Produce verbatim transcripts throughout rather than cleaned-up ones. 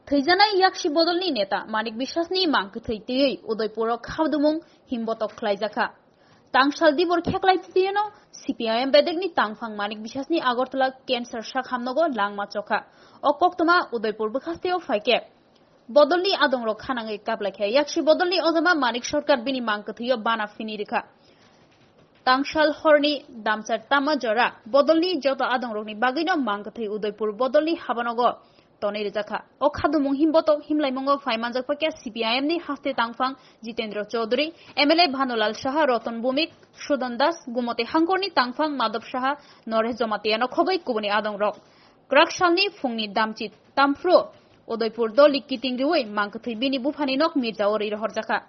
Thwijanai Yaksi Bodolni neta Manik Biswasni mangkwthwi twiwi Udaipuro khadumung himbotok khlaijakha. Tangsal dibor kheklai tiyeno C P I M bedekni tangphang Manik Biswasni Agartala cancer sak hamnogo langma chokha. O koktwma Udaipur bwkhasteo phaikhe Bodolni adongrok khanangwi kaplaikha. Yaksi Bodolni ojama Manik Sarkar bini mangkwthwio bana phini rikha. Tangsal horni damchar tama jora Bodolni joto adongrokni bagwino mangkwthwi Udaipur Bodolni habanogo tonwi rwjakha. O khadumung himbotok himlaimungo phai manjakpakya C P I M ni haste tangphang Jitendra Chaudhary, M L A Bhanulal Saha, Ratan Bhumik, Sudan Das, Gumoti Hangkorni tangphang Madhav Saha, Noresh Jamatia no khobwi kubuni adongrok. Kwrak salni phungni damchi tamphru Udaipur doli kiting riwi mangkwthwi bini buphani nok Mirjao ri rohorjakha.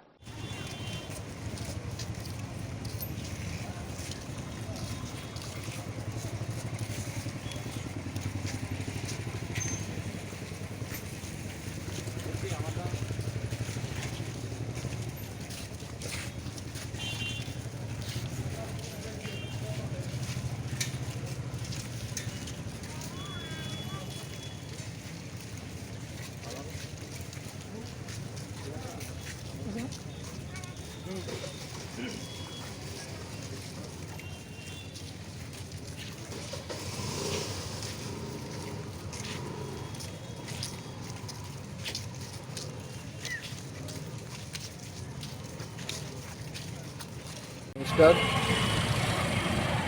নমস্কার।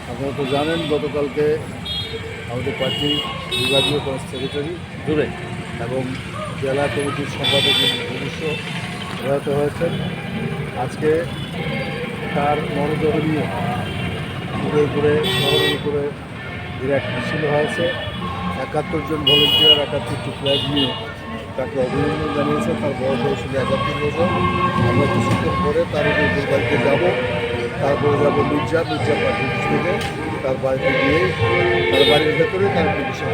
আপনারা তো জানেন, গতকালকে আমাদের পার্টির বিভাগীয় কংগ্রেস সেক্রেটারি দূরে এবং জেলা কমিটির সম্পাদক ভূমিষ্ঠ প্রয়াত হয়েছেন। আজকে তার মরদেহ নিয়ে উদয়পুরে, শহরের উপরে বিরাট মিছিল হয়েছে। একাত্তর জন ভলেন্টিয়ার, একাত্তরটি ফ্ল্যাগ নিয়ে তাকে অভিনন্দন জানিয়েছে। তার বয়স হয়েছিল একাত্তর বছর। আমরা কিছুক্ষণ পরে তার উদয়পুর বাড়িতে যাব, তারপরে যাব মির্জা, মির্জা পার্টি অফিস থেকে তার বাড়িতে গিয়ে তার বাড়ির ভেতরে তার পিটিশন